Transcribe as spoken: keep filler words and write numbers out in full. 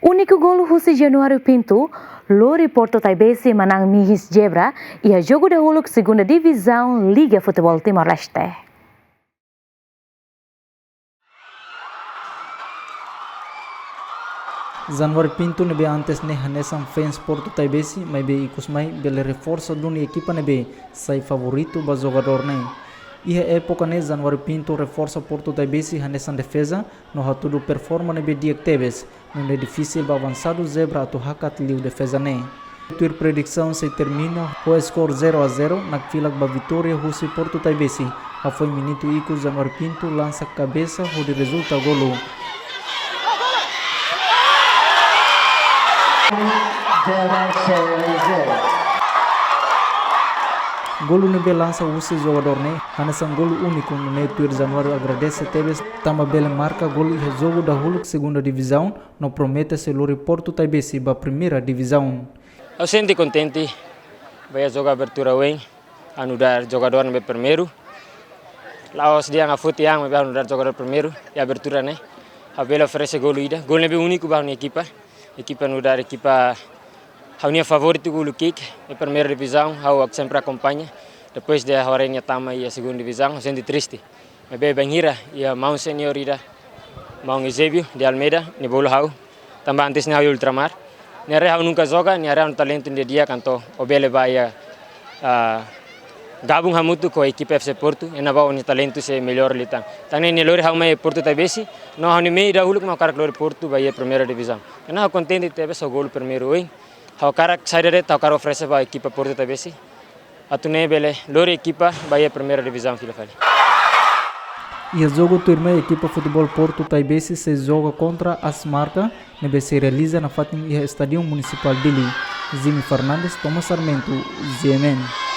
Úniku golu husi Januário Pinto lori Porto Taibesi manán Mihis Zebra iha jogu dahuluk segunda divizaun Liga Futeból Timor-Leste. Januário Pinto ne'ebé antes ne'e hanesan fans Porto Taibesi, maibé ikus mai bele reforsa duni ekipa ne'ebé sai favoritu ba jogadór ne'e. Iha époka ne'e Januário Pinto reforsa Porto Taibesi hanesan defeza, no hatudu performa ne'ebé di'ak tebes, nune'e difisil ba avansadu Zebra atu hakat liu defeza ne'e. Tuir predisaun sei termina ho skor zero a zero, nakfilak ba vitória husi Porto Taibesi. Hafoin minutu ikus Januário Pinto lansa kabesa hodi rezulta golu. Golu ne'ebé lansa husi jogadór ne'e hanesan golu úniku, nune'e tuir Januário agradese tebes tanba bele marka golu iha jogu dahuluk segunda divizaun, no promete sei lori Porto Taibesi ba primeira divizaun. Ha'u sente kontente, ba iha jogu abertura ohin, ha'u nu'udar jogadór ne'ebé primeiru. La'ós dehan ha'u foti an, maibé ha'u nu'udar jogadór primeiru iha abertura ne'e. Ha'u bele oferese golu ida, golu ne'ebé úniku ba ha'u-nia ekipa. Ekipa nu'udar ekipa ha'u-nia favoritu golu kick, iha primeira divizaun, ha'u sempre akompaña. Depois de ha'u haree nia tama iha segunda divizaun, ha'u sente triste. Maibé bainhira iha maun senior ida, maun Eusébio de Almeida, nia bolu ha'u, tanba antes ne'e ha'u iha Ultramar. Nia haree ha'u nunka joga, nia haree ha'u-nia talentu ne'e di'ak, entaun ó bele bá iha, ah, gabung hamutuk ho ekipa F C Porto, iha ne'ebá ó-nia talentu sei mellora liután. Tan ne'e nia lori ha'u mai Porto Taibesi, no ha'u-nia mehi dahuluk mak hakarak lori Porto ba iha primeira divizaun. Entaun ha'u kontente tebes ho golu primeiru ohin. Ha'u hakarak saida de'it, ha'u hakarak oferese ba ekipa Porto Taibesi. Atu nune'e bele lori ekipa ba iha primeira divizaun fila fali. Iha jogu tuirmai ekipa futeból Porto Taibesi sei joga kontra AS Marca, ne'ebé sei realiza nafatin iha Estádiu Munisipál Dili. Jimmy Fernandes, Thomas Sarmento, G M N.